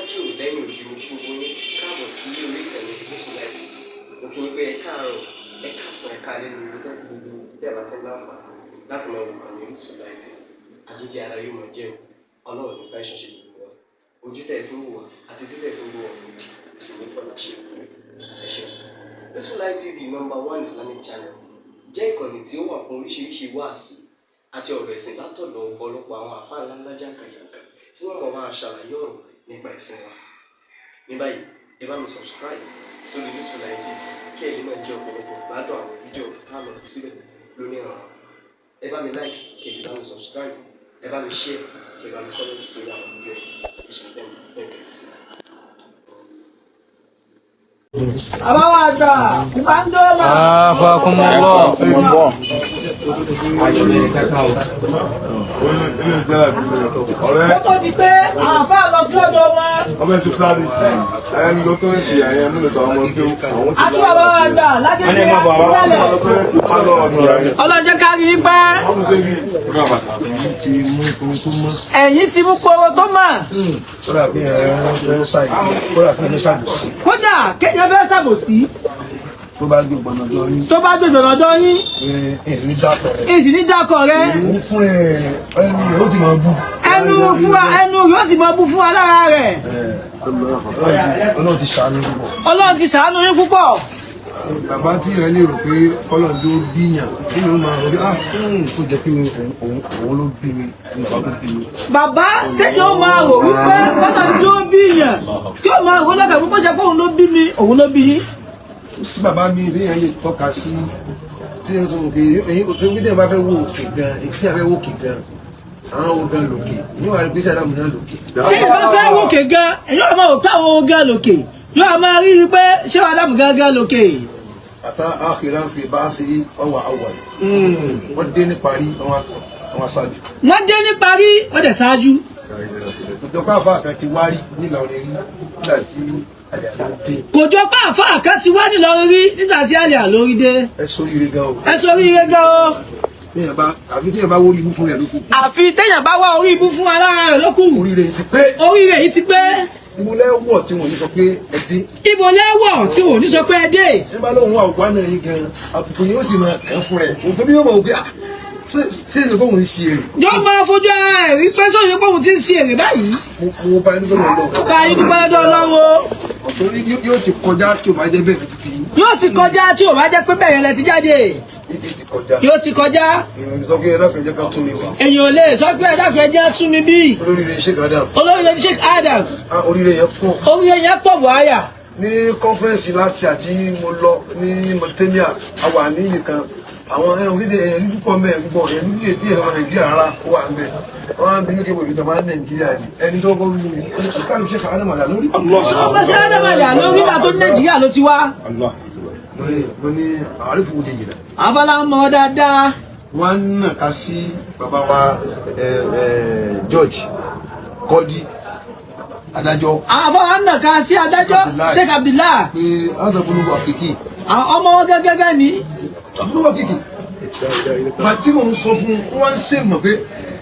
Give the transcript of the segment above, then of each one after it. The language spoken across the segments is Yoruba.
Lájò lẹ́yìn òdi, mo kí gbogbo yín káàbọ̀ sí orí ìkànnì Orísun Light. Mo kí yín pé ẹ káàárọ̀, ẹ káàsán, ẹ káalẹ́ ní gbogbo gbogbo tẹ́ ẹ bá ti ń láǹfààní láti máa wò ìkànnì Orísun Light. Àjíjẹ ara yóò máa jẹun. Ọlọ́run ní fẹ́ ṣẹṣẹ gbogbo wa. Ojú tẹ̀ fún wò wá àti títẹ̀ fún wò wá òdì kò sì ní fọlá ṣe. Ẹ ṣeun. Orísun Light TV, number one Islamic channel, jẹ́ ìkànnì tí ó wà fún oríṣiríṣi wáàsí àti ọ̀rọ̀ ẹ̀sìn látọ̀dọ̀ ọ̀pọ̀lọpọ̀ àwọn àfáà ńláńlá jàǹkàjàǹkà tí wọ́n mọ̀ máa ṣàlàyé ọ̀rọ̀ nípa ẹ̀sìn wa. Ní báyìí, ẹ bá mi subscribe sórí Orísun Light TV kí ẹ̀yin náà jẹ́ ọ̀pọ̀lọpọ̀ gbádùn àwọn fídíò tá a lọ fi síbẹ̀ lónìí ọ̀rọ̀. Ẹ bá mi like, kí ẹ sì bá mi subscribe, ẹ bá mi share, kí ẹ bá mi comment sórí àwọn fídíò yìí. Ẹ ṣe bẹ́ẹ̀ bẹ́ẹ̀ tẹ́tí sí. Àbáwá àgbà ìbándọ́là. Afakumullah. Ó tó di pé àwọn àfáà lọ sí ọ̀dọ̀ wọn. Ọmọ ẹ̀ sáré ẹni lọ tó ń ṣe àyẹ̀ múlò tó àwọn ọmọ àwọn Àti bàbá wa àgbà lágége àkúrẹ́lẹ̀. ti pálọ̀ ọ̀dọ̀ rẹ̀. Ọlọ́jẹ́ kárí yín pẹ́. Wọ́n ṣe bí Èyí ti mú ohun tó mọ́. Ẹ̀yìn ti mú koro tó mọ̀. Kódà bí ẹ̀rọ fẹ́ ṣàì, kódà bí ẹni ṣàbòsí. Kódà kéèyàn fẹ́ ṣàbòsí. Tó bá gbé gbọ̀nà lọ yín. Tó bá gbègbè lọ́dọ̀ yín. Èyí ní dápọ̀ rẹ̀. Èsì ní dákọ̀ rẹ̀. Òun fún ẹ, ẹnu rẹ̀ ó sì máa bú. Ẹnu fúnra ẹnu yóò sì máa bú fún wa lára rẹ̀. Ọlọ́run ti ṣàánú púpọ̀. Ọlọ́run ti ṣàánú yín púpọ̀. Bàbá tí ẹ lè rò pé kọ́lọ̀ ló bíyàn nínú máa rò pé ah, kó jẹ́ pé òun ló bí mi ní bàbá tó bí mi. Bàbá téèyàn ó máa rò wípé kọ́lọ̀ ló bíyàn tí ó máa rò lọ́kàn pé kó jẹ́ pé òun ló bí mi, òun ló bí yín. Sí bàbá mi téèyàn lè tọ́ka sí tí ó tó pé èyí tó gbé téèyàn bá fẹ́ wò òkè gan, èyí téèyàn fẹ́ wò òkè gan, àwọn wo gan lòkè, èyí wà ní pé sàdámù náà lòkè. Téèyàn bá fẹ́ wòkè gan, èyí ò máa rò pé àwọn wo gan lòkè, yóò máa rí i pé ṣé wàá dàmú gángan lòkè. Ata àkìrà fi bá sí ọwà awà, wọ́n dé ní parí àwọn aṣáájú. Wọ́n dé ní parí, wọ́n dẹ̀ ṣáájú. Ìjọba àfa kan ti wá rí nílọrin rí nígbà tí àlẹ́ àlọ́ dé. Kò jọ pé àfáà kan ti wá nílọrin rí nígbà tí àlẹ́ àlórí dé. Ẹ sóríire gan o. Ẹ sóríire gan o. Téèyàn bá, àfi téèyàn bá wórí ibú fún rẹ̀ lókù. Àfi téèyàn bá wá orí ibú fún alára rẹ̀ lókù. Oríire ti pé. Oríire yìí ti pé. Ibo lẹ́wọ̀ tí wọ́n ní sọ pé ẹ dé. Ibo lẹ́wọ̀ tí wọ́n ní sọ pé ẹ dé. Ẹ bá lóun wà wà náà yín gan, àbùkù yóò sì máa kàn fún rẹ̀. Òun tó bí yóò mọ̀ wípé ṣé ṣe kóun ń ṣe èrè. Yóò máa fojú ara ẹ̀ rí pé sóyún pé òun ti ń ṣe èrè báyìí. Mo bá inú gbọ́dọ̀ lọ. Bá inú gbọ́dọ̀ lọ́wọ́. Torí yóò ti kọjá tí o bá jẹ́ bẹ́ẹ̀ ti fi. Yóò ti kọjá tí o bá jẹ́ pé bẹ́ẹ̀ yẹn lẹ ti jáde. Yóò ti kọjá. Yóò ti kọjá. Èèyàn sọ pé ẹlọ́pàá jẹ́ ká tún mi wá. Èèyàn ò lè sọ pé ẹ̀dá kan jẹ́ tún mi bí. Olóríire Sheikh Adam. Olóríire Sheikh Adam. Oríire yẹn pọ̀. Oríire yẹn pọ̀ bọ̀ àyà. Ní kọ́nfẹ́rẹ́nsì láti àti mo lọ ní Mauritania, a wà ní ibì kan, àwọn ẹ̀rọ kéde ẹ̀yàn dúdú pọ̀ mẹ́ẹ̀ púpọ̀, ẹ̀yàn dúdú èdè ọmọ Nàìjíríà rárá ó wà ń bẹ̀. Wọ́n á bínú kébò ìjọba ní Nàìjíríà ni ẹni tó kọ́ wí ní kálù Sheikh Adam àdá lórí. Ọmọ Sheikh Adam àdá lórí bá tó ní Nàìjíríà ló ti wá. Mo ní àrífò òde jìnnà. Àfọlá ń mọ dáadáa. Wọ́n á nà ká sí bàbá wa George Kọ́dí adájọ́. Àfọwọ́ ń nàka sí adájọ́ Sheikh Abdullah. Pé àwọn ọmọ kìkì. Àwọn ọmọ wọn gẹ́gẹ́ ní. Olúwa kìkì. Màá tí mò ń sọ fún wọn ń ṣe mọ̀ pé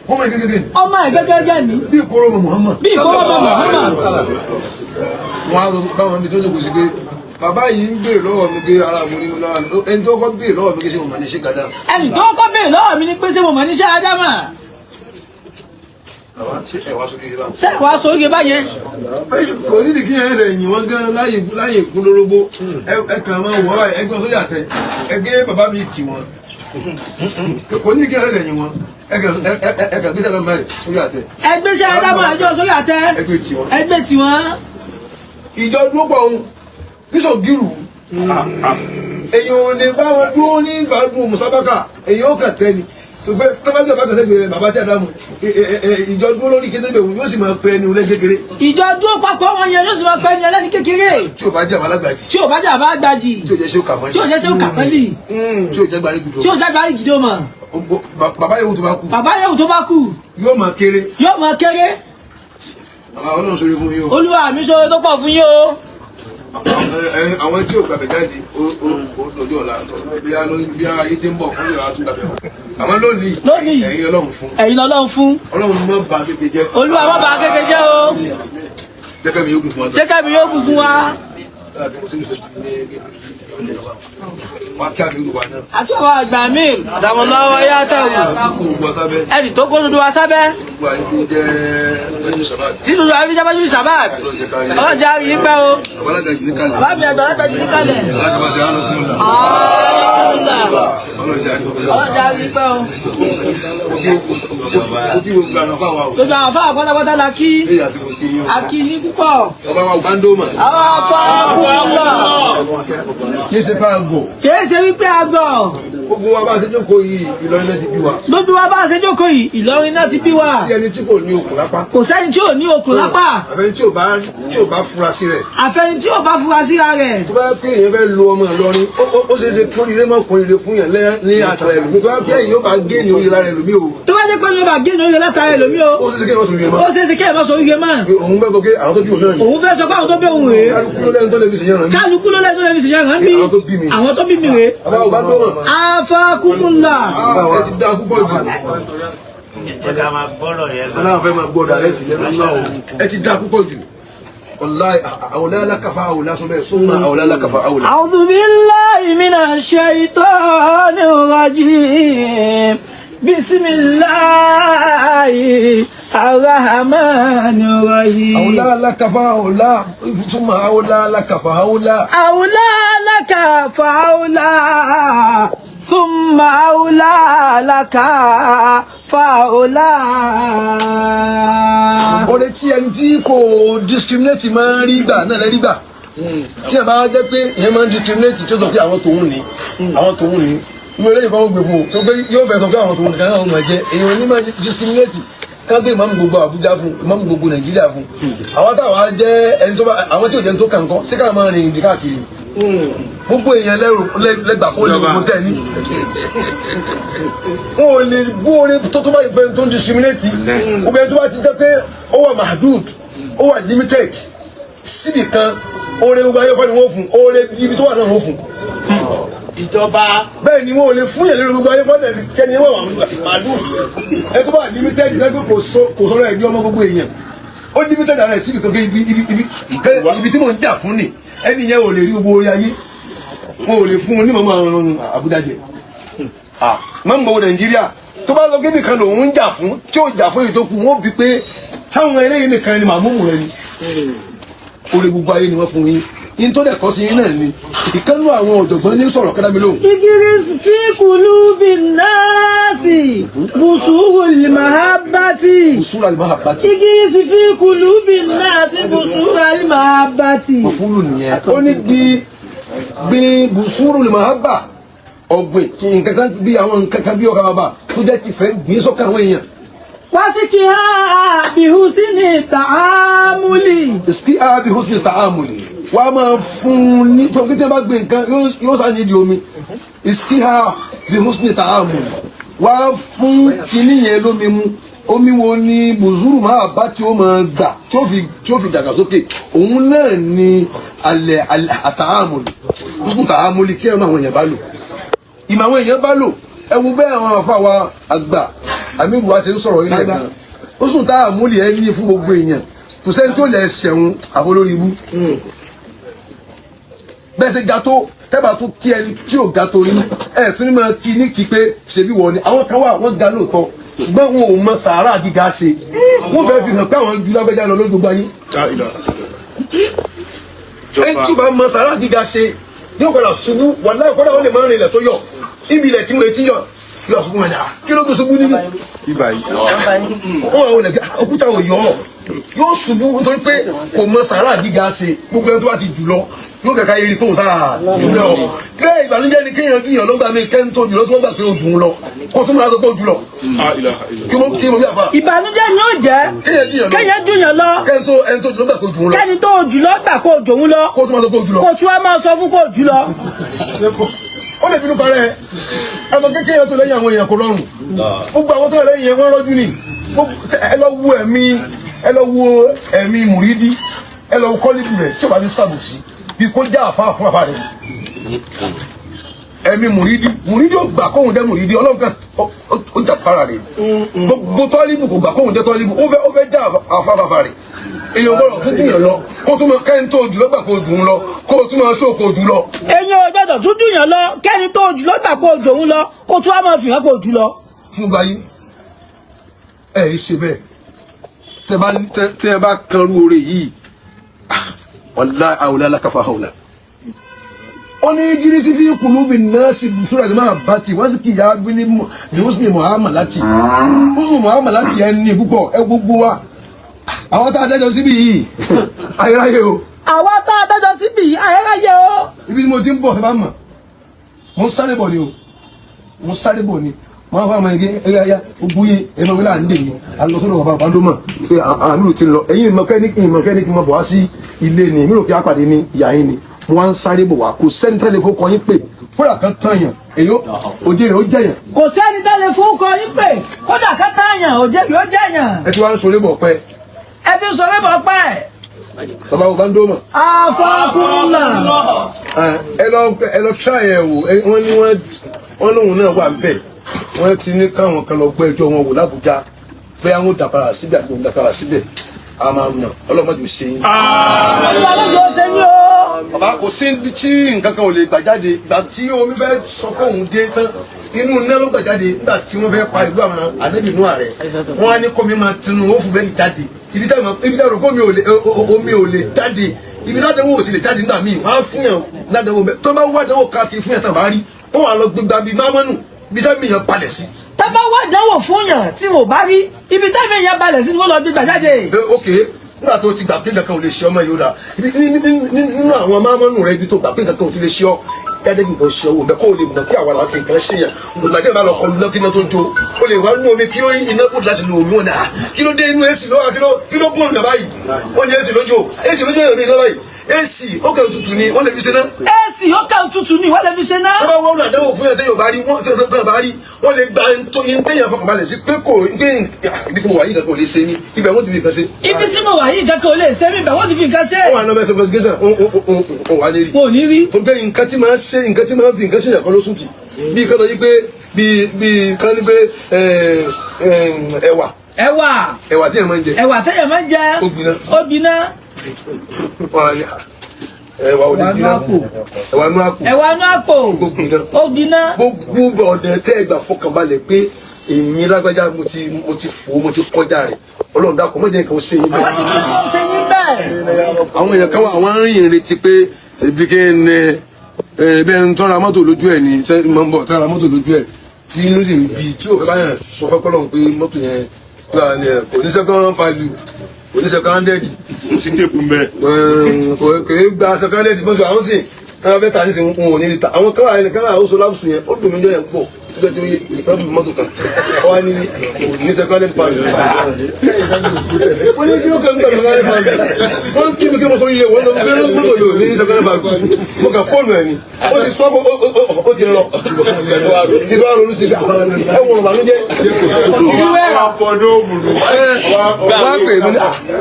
ọmọ ẹ̀ gẹ́gẹ́ ní. Ọmọ ẹ̀ gẹ́gẹ́ ní. Bí ìkóró ọmọ Muhammad. Bí ìkóró ọmọ Muhammad. Wọ́n á lọ báwọn ibi tó jókòó sí pé bàbá yìí ń béèrè lọ́wọ́ mi pé ara mo ní mo lọ́wọ́, ẹni tó kọ́ béèrè lọ́wọ́ mi pé ṣé mo mọ̀ ní Sheikh Adam. Ẹni tó kọ́ béèrè lọ́wọ́ mi ni pé ṣé mo mọ̀ ní Sheikh Adam. Bàbá, ṣé ẹ wá sórí ibà? Ṣé ẹ wá sórí ibà yẹn? Kò ní kí ẹ ṣe yìn wọ́n gan láyè kú lórógbó, ẹ kàn máa wọ́ báyìí, ẹgbẹ́ sórí àtẹ ẹgbẹ́ bàbá mi tì wọ́n. Kò ní kí ẹ ṣe yìn wọ́n, ẹ kàn gbé sẹ́lẹ̀ báyìí sórí àtẹ. Ẹgbẹ́ Sheikh Adam àjọ sórí àtẹ. Ẹgbẹ́ tì wọ́n. Ẹgbẹ́ tì wọ́n. Ìjọ dúró pọ̀ òun bísọ̀ gírù, èyàn ò lè bá wọn dúró ní ìgbàdùn musabaka, èyàn ò kàn tẹ́ ni tọ́bájú bàbá kan sẹ́gbẹ̀ẹ́ bàbá tí Adamu ìjọ dúró lórí kété bẹ̀rù yóò sì máa pẹ́ ẹni olẹ́ kékeré. Ìjọ dúró papọ̀ wọn yẹn yóò sì máa pẹ́ ẹni ẹlẹ́ni kékeré. Tí o bá jẹ́ àbálágbàjì. Tí o bá jẹ́ àbálágbàjì. Tí o jẹ́ sẹ́wọ́ kàmọ́lì. Tí o jẹ́ sẹ́wọ́ kàmọ́lì. Tí o jẹ́ gbàrí gidi. Tí o jẹ́ gbàrí gidi o mọ̀. Bàbá yòówù tó bá kú. Bàbá yòówù tó bá kú. Yóò máa kéré. Yóò máa kéré. Bàbá, Ọlọ́run ṣoore fún yín o. Olúwa mi ṣoore tó pọ̀ fún yín o. Àwọn tí ò gbàgbé jáde ó lọ́jọ́ ọ̀la bí ayé ti ń bọ̀ kó lè wá tún gbàgbé wọn. Àmọ́ lónìí, ẹ̀yin Ọlọ́run fún. Ẹ̀yin Ọlọ́run fún. Ọlọ́run má bà kéke jẹ́. Olúwa má bà kéke jẹ́ o. Jẹ́ kẹ́mi yóò gùn fún wa. Ṣé kẹ́mi yóò kú fún wa? Wá kí àmì olùwà náà. Àti àwọn àgbà míì àdàmọ̀lọ́wọ́ yàtọ̀ Kó gbogbo sábẹ́. ẹnì tó kó dúdú wa sábẹ́ Gbogbo àyè fi jẹ́ lẹ́yìn sàbáàdì. nínú àbíjábá jù sábà ọlọ́jà yìí pẹ́ o. Àbálága jì ní kalẹ̀. Bàbá mi àgbà lágbàjì ní kalẹ̀. Alága ṣe àánú fún ọ̀la. Ọlọ́jà rí ọ̀la. Ọlọ́jà yìí pẹ́ o. Mo kí gbogbo àwọn afáwa o. Gbogbo àwọn afáà pátápátá la kí. Ṣé ìyàsíkò kí yín o? A kí yín púpọ̀. Ọba wa gbándómà. Àwọn afáà kúndà. Kí ṣe bá a gò. Kìí ṣe wípé àgọ̀. Gbogbo wa bá a ṣe jókòó yìí, Ìlọrin náà ti bí wa. Gbogbo wa bá a ṣe jókòó yìí, Ìlọrin náà ti bí wa. Sí ẹni tí kò ní okùn lápá. Kò sẹ́ni tí ò ní okùn lápá. Àfẹni tí ò bá fura sí rẹ̀. Àfẹni tí ò bá fura síra rẹ̀. Tó bá pé èèyàn fẹ́ lo ọmọ Ìlọrin, ó ṣeé ṣe kórìíre mọ́ kórìíre fún yàn ní àtàrà ẹlòmíì. Tó bá pé èèyàn bá gé ní orí lára ẹlòmíì o. Tó bá jẹ́ pé yóò bá gé ní oríire látara ẹlòmíì o. Ó ṣeé ṣe kéèyàn má sọ oríire mọ́. Ó ṣeé ṣe kéèyàn má sọ oríire mọ́. Òun fẹ́ sọ pé àwọn tó bí òun náà ni. Òun fẹ́ sọ pé àwọn tó bí òun rèé. Kálukú ló lẹ́nu tó lè fi ṣèyàn rẹ̀ mí. Kálukú ló lẹ́nu tó lè fi ṣèyàn rẹ̀ mí. Àwọn tó bí mi. Àwọn tó bí mi rèé. Bàbá ò bá dọ́rọ̀. Afakumula. Ẹ ti dá púpọ̀ jù. Aláwọ̀ fẹ́ máa gbọ́ dàrẹ́tì lẹ́nu náà o. Ẹ ti dá púpọ̀ jù. Wàláì àwòlá alákàfà àwòlá sọ bẹ́ẹ̀ súnmọ́ àwòlá alákàfà àwòlá. A'udhu billahi minash shaitanir rajim. Bismillahi arrahmanir rahim. Àwòlá alákàfà àwòlá súnmọ́ àwòlá alákàfà àwòlá. Awla laka fa'awla. Thumma awla laka fa'awla. Oore tí ẹni tí kò discriminate máa ń rí gbà náà lẹ́rí gbà. Tí ẹ bá jẹ́ pé ìyẹn máa ń discriminate tí ó sọ pé àwọn tòun ní àwọn tòun ní irú eléyìí kan ó gbé fún un tó pé yóò fẹ́ sọ pé àwọn tòun nìkan náà ó máa jẹ. Èèyàn ní máa discriminate ká gbé ìmáàmù gbogbo Àbújá fún ìmáàmù gbogbo Nàìjíríà fún. Àwọn táwa jẹ́ ẹni tó bá àwọn tí ò jẹ́ ẹni tó kàn kọ́ ṣé ká máa rìn ìdí káàkiri. Gbogbo èèyàn lẹ́rù lẹ́gbàá kó lè gbogbo tẹ̀ ní. Wọn ò lè gbó orin tó tó bá ìfẹ́ tó ń discriminate. Obìnrin tó bá ti jẹ́ pé ó wà mahdud, ó wà limited síbì kan, oore gbogbo ayé kọ́ ni wọ́n fún, oore ibi tó wà náà wọ́n fún. Ìjọba. Bẹ́ẹ̀ ni wọn ò lè fún yẹn lórí gbogbo ayé kọ́ lẹ́bi kẹ́ni wọ́n wà mahdud. Ẹ tó bá limited lẹ́gbẹ́ kò sọ̀rọ̀ ẹ̀ ní ọmọ gbogbo èèyàn. Ó limited ara ẹ̀ síbì kan pé ibi tí mò ń jà fún ni ẹni yẹn ò lè rí gbogbo orí ayé. Wọn ò lè fún un ní màmá Àbújá jẹ. Mọ̀ ń gbọ́ Nàìjíríà tó bá lọ gébì kan lòun ń jà fún tí ò jà fún èyí tó kù wọ́n bí pé sáwọn eléyìí nìkan ni màmúmù rẹ ni. Orí gbogbo ayé ni wọ́n fún yín. Yín tó dẹ̀ kọ́ sí yín náà ni ìkànnú àwọn ọ̀jọ̀gbọ́n ní sọ̀rọ̀ kẹ́lá mi lóhùn. Igiris fi kulubi nasi busurul mahabbati. Busurul mahabbati. Igiris fi kulubi nasi busurul mahabbati. Òfúlù nìyẹn. Ó ní gbin busurul mahabba ọ̀gbìn nǹkan kan bí àwọn nǹkan kan bí ọkà bàbà tó jẹ́ ti fẹ́ gbìn sọ́kàn àwọn èèyàn. Wasikiha bihusni ta'amuli. Iskiha bihusni ta'amuli. Wàá máa fún un ní tó kí tí wọ́n bá gbé nǹkan yóò sá nídìí omi. Iskiha bihusni ta'amuli. Wàá fún kinní yẹn lómi mu. Omi wo ni bùzúrù máa bá tí ó máa gbà tí ó fi dàgbàsókè. Òun náà ni alẹ́ àtàámùlì. Husni ta'amuli kí ẹ máa àwọn èèyàn bá lò. Ìmọ̀ àwọn èèyàn bá lò. Ẹ wo bẹ́ẹ̀ àwọn àfa wa àgbà àmírù wa ti ń sọ̀rọ̀ ilẹ̀ kan. Ó sùn tá àmúlì ẹ ní fún gbogbo èèyàn. Kò sẹ́ni tó lẹ̀ ṣẹ̀wọ̀n àfọlórí ibú. Bẹ́ẹ̀ ṣe ga tó tẹ́bà tó kí ẹni tí ò ga tó yín. Ẹ tún ní máa kí ní kí pé ṣebí wọ ni. Àwọn kan wà wọ́n ga lóòótọ́ ṣùgbọ́n wọn ò mọ sàárà gíga ṣe. Wọ́n fẹ́ fi hàn pé àwọn ju lágbẹ́já lọ lójú gbogbo ayé. Ẹni tí ò bá mọ sàárà gíga ṣe yóò padà ṣubú. Wàláhì kọ́dà ó lè máa rìn ilẹ̀ tó yọ. Ibi ilẹ̀ tí mo ti yọ yọ ṣubú wọn dà kí ló gbé ṣubú níbí. Wọn àwọn olè òkúta ò yọ ọ yóò ṣubú nítorí pé kò mọ sàárà gíga ṣe. Gbogbo ẹni tó bá ti jù lọ yóò kẹ̀kẹ́ ayé rí kóhùn sáà jù lọ. Bẹ́ẹ̀ ìbànújẹ́ ni kéèyàn jù yàn lọ́gbà mi kẹ́ni tó jù lọ tí wọ́n gbà pé ó jù ú lọ kó tún máa sọ pé ó jù lọ. Kí mo bí àfa. Ìbànújẹ́ ni ó jẹ́ kéèyàn jù yàn lọ. Kẹ́ni tó ẹni tó jù lọ gbà pé ó jù ú lọ. Kẹ́ni tó jù lọ gbà kó jù ú lọ. Kó tún máa sọ pé ó jù lọ. Kó tún wá máa sọ fún kó jù lọ. Ó lè bínú parẹ́ ẹ mọ kékeré tó lẹ́yìn àwọn èèyàn kò rọrùn. Gbogbo àwọn tó lẹ́yìn yẹn wọ́n rọ́jú ni. Ẹ lọ wo ẹ̀mí ẹ lọ wo ẹ̀mí mùrídí ẹ lọ wo kọ́líbù rẹ̀ tí o bá ti sàbòsí bí kó já àfa fún àfa rẹ̀. Ẹ̀mí mùrídí mùrídí ò gbà kóhun jẹ́ mùrídí Ọlọ́run kan ó jà para rẹ̀. Gbogbo tọ́líbù kò gbà kóhun jẹ́ tọ́líbù ó fẹ́ já àfa fún àfa rẹ̀. Èèyàn gbọ́dọ̀ tún jùyàn lọ kó tún máa kẹ́ni tó jù lọ́gbà kó jù ú lọ, kó tún máa sọ kó jù lọ. Èyàn ò gbọ́dọ̀ tún jùyàn lọ kẹ́ni tó jù lọ́gbà kó jù òun lọ, kó tún wá máa fi hàn kó jù lọ. Fún gbayé ẹ ẹ ṣe bẹ́ẹ̀, tẹ bá kanrú oore yìí, wàlá àwòlá alákàfà àwòlá. Ó ní gírísí fi kùlùbì náà sì bùsùrà ní máa bá ti wọ́n sì kì í yá gbélé ní húsùnì muhammad láti húsùnì muhammad láti ẹ ní púpọ̀ ẹ gbogbo wa àwọn tá a dájọ́ síbí yìí ayérayé o. Àwa tá a dájọ́ síbí yìí ayérayé o. Ibi tí mo ti ń bọ̀, ẹ bá mọ̀, mo ń sáré bọ̀ ni o, mo ń sáré bọ̀ ni. Mo máa ń fọ àwọn ẹgbẹ́ ẹgbẹ́ ayá gbogbo yé ẹ máa wọlé à ń dè mí alọ́sọ́dọ̀ bàbá bàbá ló mọ̀ pé àmì ò ti ń lọ. Ẹ̀yin ìmọ̀kẹ́ ní kí n máa bọ̀ wá sí ilé ni mi rò pé àpàdé ní ìyá yín ni. Mo wá ń sáré bọ̀ wá, kò sẹ́ni tẹ́lẹ̀ fún kọ́ yín pé kódà kan tán yàn èyí òde rẹ̀ ó jẹ̀yàn. Kò sẹ́ni tẹ́lẹ̀ fún kọ yín pé kódà kan tán yàn òjé yóò jẹ̀yàn. Ẹ ti wá ń sọlé bọ̀ pẹ́. Ẹ ti sọ pé bọ̀ pẹ́. Bàbá wo bá ń dó mọ̀. Afọkúnlá. Ẹ lọ try ẹ wò. Wọ́n ní wọ́n lóun náà wà ń bẹ̀, wọ́n ti ní káwọn kan lọ gbọ́ ẹjọ́ wọn wò l'Ábùjá bóyá wọn ò dàpara síbẹ̀ àbí wọn ò dàpara síbẹ̀, a máa mọ̀. Ọlọ́mọdé ò ṣe yín. Olúwa ló yóò ṣe yín o. Bàbá, kò sí tí nǹkan kan ò lè gbà jáde. Ìgbà tí omi fẹ́ sọ pé òun dé tán, inú iná ló gbà jáde. Nígbà tí wọ́n fẹ́ pa ìlú àwọn ànábì inú ààrẹ, wọ́n á ní kómi máa tinú ó fún bẹ́ẹ̀ jáde. Ibi táwọn kómi omi ò lè jáde, ibi ládàáwò ò ti lè jáde nígbà míì, wọ́n á fún yàn ládàáwò bẹ́ẹ̀. Tó bá wá dánwò káàkiri fún yàn tán bá rí, wọ́n wà lọ gbégbá bíi mámánù, ibi táwọn èèyàn palẹ̀ sí. Tá bá wá dánwò fún yàn tí wò bá rí ibi táwọn èèyàn balẹ̀ sí ni wọ́n lọ gbégbá jáde. Ok, nígbà tó ti gbà pé nǹkan kan ò lè ṣe ọmọ yìí, ó dà nínú àwọn mámánù rẹ, ibi tó gbà pé nǹkan kan ò ti lè ṣe ọ jáde, nǹkan ṣe ọwọ́ bẹ́ẹ̀ kó o lè mọ̀ pé àwa la fi nǹkan ṣe yàn. Ìgbà tí ẹ bá lọ kọlu náà kí iná tó jó, o lè wá nínú omi kí ó iná kó láti lo omi wọn náà. Kí ló dé inú èsì lọ́wọ́? Kí ló gún ọ̀nà báyìí? Wọ́n ní èsì lójó, èsì lójó yẹn ní iná báyìí. Èsì ó kẹ́ òtútù ni wọ́n lè fi ṣe náà. Èsì ó kẹ́ òtútù ni wọ́n lè fi ṣe náà. Tó bá wọ́n àdánwò fún yàn téèyàn bá rí wọ́n tó bá rí, wọ́n lè gba téèyàn fọkànbalẹ̀ sí pé kò pé ibi tí mo wà yìí nǹkan kò lè ṣe ní ibẹ̀, wọ́n ti fi nǹkan ṣe. Ibi tí mo wà yìí nǹkan kò lè ṣe mí, ibẹ̀ wọ́n ti fi nǹkan ṣe. Wọ́n wà lọ́mọ ẹsẹ̀ investigation ò wà ní rí. Wọn ò ní rí. Tó gbé nǹkan tí máa ń ṣe, nǹkan tí máa ń fi nǹkan ṣe yàn kan ló sùn tì bí kan tó yí pé bí kan ní pé ẹ̀wà. Ẹ̀wà. Ẹ̀wà tí yẹn máa ń jẹ. Ẹ̀wà téèyàn máa ń jẹ. Ó gbiná. Ó gbiná. Ẹ̀wà ò lè gbiná, ẹ̀wà nú àpò. Ẹ̀wà nú àpò. Ó gbiná. Ó gbiná. Gbogbo ọ̀nà tẹ́ ẹ gbà fọkànbalẹ̀ pé èmi lágbájá mo ti fò, mo ti kọjá rẹ̀, Ọlọ́run dákun má jẹ́ nǹkan ó ṣe yín bẹ́ẹ̀. Ó ṣe yín bẹ́ẹ̀. Àwọn èèyàn kan wà, àwọn ń retí pé ibi kí n bẹ́ẹ̀ ń tọ́ra mọ́tò lójú ẹ̀ ní ṣé mo ń bọ̀ tọ́ra mọ́tò lójú ẹ̀ tí inú sì ń bi tí òfin báyàn sọ fẹ́ kọ́lọ́hún pé mọ́tò yẹn kò ní second value, kò ní second handed. Kò sí téèpù ń bẹ. Kò í gba second handed mọ́tò. Àwọn sì náà fẹ́ ta ní sìn wọn ò ní ta. Àwọn kan wà ní kan náà ó sọ láwùsùn yẹn, ó dùn mí jọ yẹn pọ̀ nígbà tí ìkan bí mọ́tò kan wọ́n á ní kò ní second handed value. Wọ́n ní kí ló kàn ń gbà second handed value? Wọ́n kí mi kí mo sọ yìí, wọ́n lọ gbé mọ́tò mi ò ní second handed value. Mo kàn fóònù ẹ̀ ni ó ti sọ, ó ti lọ ìgbà ronú sí ẹ wọ̀n bànújẹ́. Wọ́n á pè mí ní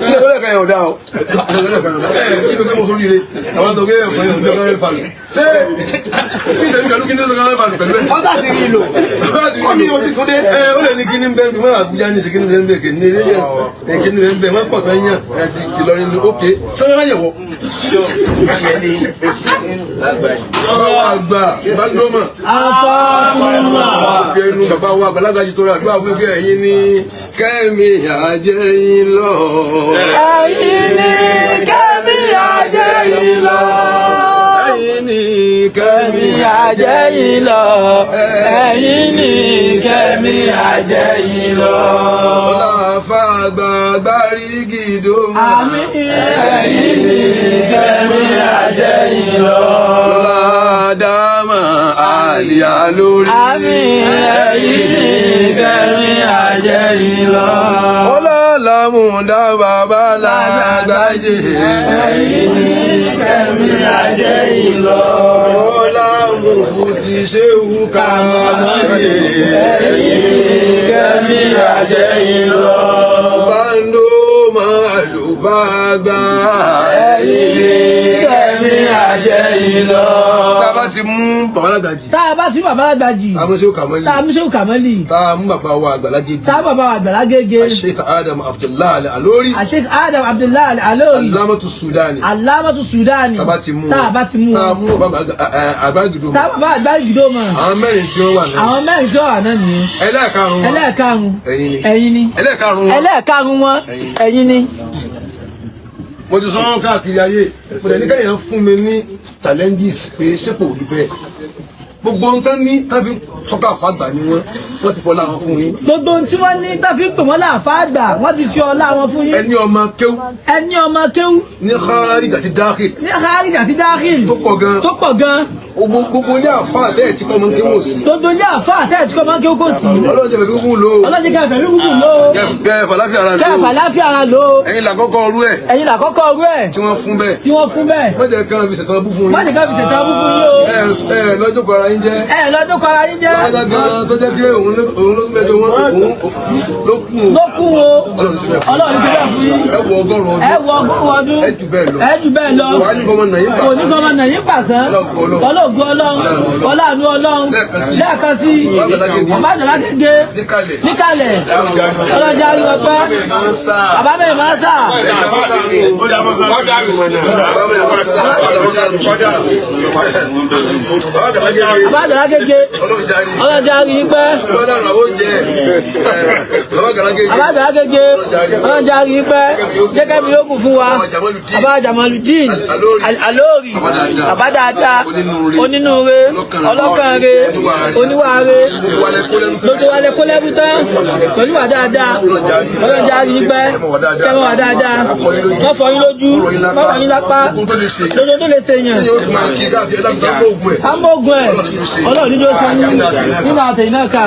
ní ọ̀sẹ̀ kan yẹn ò dáa o, ní ọ̀sẹ̀ kan yẹn ò dáa ẹ kí ló kí mo sọ yìí àwọn tó gbé ẹ̀fọ́ yẹn ò ní second handed value. Ṣé kí tẹ̀mí kàlú kí ní second handed value pẹ̀lú ẹ̀? Wọ́n sà ti rí lò. Omi ò sì tún dé. Ẹ ó lè ní kíní bẹ́ẹ̀ bí wọ́n Àbújá ní sí kíní bẹ́ẹ̀ bẹ́ẹ̀ kíní bẹ́ẹ̀ kíní bẹ́ẹ̀ bẹ́ẹ̀ wọ́n pọ̀ tán yàn ẹ ti kìlọ̀ nínú ókè sọ́yìn láyẹ̀wò. Bàbá wa àgbà Bandoma. Afọkúnlá. Fi ẹnu bàbá wa àgbàlagbà yìí tó rà àdúrà wípé ẹ̀yin ní kẹ́mi àjẹyìn lọ. Ẹ̀yin ní kẹ́mi àjẹyìn lọ. Ẹ̀yin ní kẹ́mi Àjẹyìn lọ. Ẹ̀yin ní kẹ́mi àjẹyìn lọ. Ọlá àgbà gbárí gìdó. Àmín. Ẹ̀yin ní kẹ́mi àjẹyìn lọ. Lọ́lá dáàmà àlìyá lórí. Àmín. Ẹ̀yin ní kẹ́mi àjẹyìn lọ. Ọlá làmúdá bàbá làgbájé. Ẹ̀yin ní kẹ́mi àjẹyìn lọ. Ọlá mùfútì ṣéwù kàmáyé. Ẹ̀yin ní kẹ́mi àjẹyìn lọ. Bando máa lò Àfàgbà Ẹ̀yin ni kẹ́mi àjẹyìn lọ. Tá a bá ti mú bàbá Lágbàjì, Tá a bá ti mú bàbá Lágbàjì, tá a mú Shehu Kamali, tá a mú Shehu Kamali, tá a mú bàbá wa Àgbàlágége, tá a bàbá wa Àgbàlágége, Sheikh Adam Abdullahi Alori, Sheikh Adam Abdullahi Alori, Alamatu Sudani, Alamatu Sudani, tá a bá ti mú tá a bá ti mú tá a wọn, mú bàbá Àgbàgìdò, tá a bàbá Àgbàgìdò mọ̀, àwọn mẹ́rin tí ó wà náà, àwọn mẹ́rin tí ó wà náà nìyẹn. ẹlẹ́ẹ̀karùn-ún wọn, Ẹlẹ́ẹ̀karùn-ún, ẹ̀yin ni. ẹ̀yin ni. Ẹlẹ́ẹ̀karùn-ún wọn, Ẹlẹ́ẹ̀karùn-ún wọn, ẹ̀yin ni. Mo ti sọ wọn káàkiri ayé, mo dẹ̀ ní kẹ́yìn fún mi ní challenges pé ṣé kò rí bẹ́ẹ̀. Gbogbo ohun tán ní tán fi sọ́kà fàgbà ni wọ́n ti fọlá wọn fún yín. Gbogbo ohun tí wọ́n ní tá fi ń pè wọ́n láàfáà àgbà, wọ́n ti fi ọlá wọn fún yín. Ẹni ọmọ kéwú Ẹni ọmọ kéwú ní kharij àti dakhil ní kharij àti dakhil tó pọ̀ gan, tó pọ̀ gan, gbogbo ilé àfáà tẹ́ ẹ̀ tí kọ́ ọmọ kéwú sí. Gbogbo ilé àfáà tẹ́ ẹ̀ tí kọ́ ọmọ kéwú kò sí. Ọlọ́run jẹ́ fẹ́ kúkú lò ó. Ọlọ́run jẹ́ kẹ́ fẹ̀mí gúngùn lò ó. Kẹ́ ẹ fàlàfíà ara lò Kẹ́ ẹ ó. fàlàáfíà ara lò ó. Ẹ̀yin làkọ́kọ́ ọrú ẹ̀ Ẹ̀yin làkọ́kọ́ ọrú ẹ̀ tí wọ́n fún bẹ́ẹ̀. tí wọ́n fún bẹ́ẹ̀. Wọ́n jẹ́ kí wọ́n fi ṣètò ọbú fún Má yín. jẹ́ ká fi ṣètò ọbú fún yín o. Ẹ ẹ lọ́jọ́ kọ ara yín jẹ́. Ẹ lọ́dún kọ́ ara yín jẹ́. Lọ́jọ́ gan tó jẹ́ pé òun ló mẹ́jọ wọn, òun ló kún o. Ló kún o. Ọlọ́run ṣe bẹ́ẹ̀ fún yín. Ọlọ́run ṣe bẹ́ẹ̀ fún yín. Ẹ wọ 100 ọdún. Ẹ wọ 100 ọdún. Ẹ jù bẹ́ẹ̀ lọ. Ẹ jù bẹ́ẹ̀ lọ. Wàá ní fọmọ nàyín Kò ní pàṣán. fọmọ nàyín pàṣán. Ọlọ́run Ọlọ́run Ọlọ́run. Ọlọ́run Ọlọ́run. Lẹ́ẹ̀kan sí. Lẹ́ẹ̀kan sí. Bàbá Àgbàlágége. Bàbá Àgbàlágége. Níkàlẹ̀. Níkàlẹ̀. Ọlọ́jà rí ọpẹ́. Bàbá mi máa ń sà. Bàbá mi máa ń sà. Bàbá Àgbàlágége. Bàbá Àgbàlágége. Ọlọ́jà rí. Ọlọ́jà rí pẹ́. Ọlọ́run àwọn oúnjẹ. Bàbá Àgbàlágége. Bàbá Àgbàlágége. Ọlọ́jà rí pẹ́. Jẹ́kẹ́ mi yóò kún fún wa. Bàbá Jamaludin Alori. Bàbá dáadáa. Onínúure. Ọlọ́kànre. Oníwàre. Gbogbo wa lẹ kó lẹ́rú tán. Pẹ̀lú wà dáadáa. Ọlọ́jà rí pẹ́. Kẹ́mọ́ wà dáadáa. Wọ́n fọ yín lójú. Wọ́n fọ yín lápá. Gbogbo tó lè ṣe yàn. Yóò fi máa kí káàkiri ẹ̀dá tó gbóògùn ẹ̀. Amógun ẹ̀. Ọlọ́run níjó ṣe yín. Nínú àtẹ̀yìn náà kà.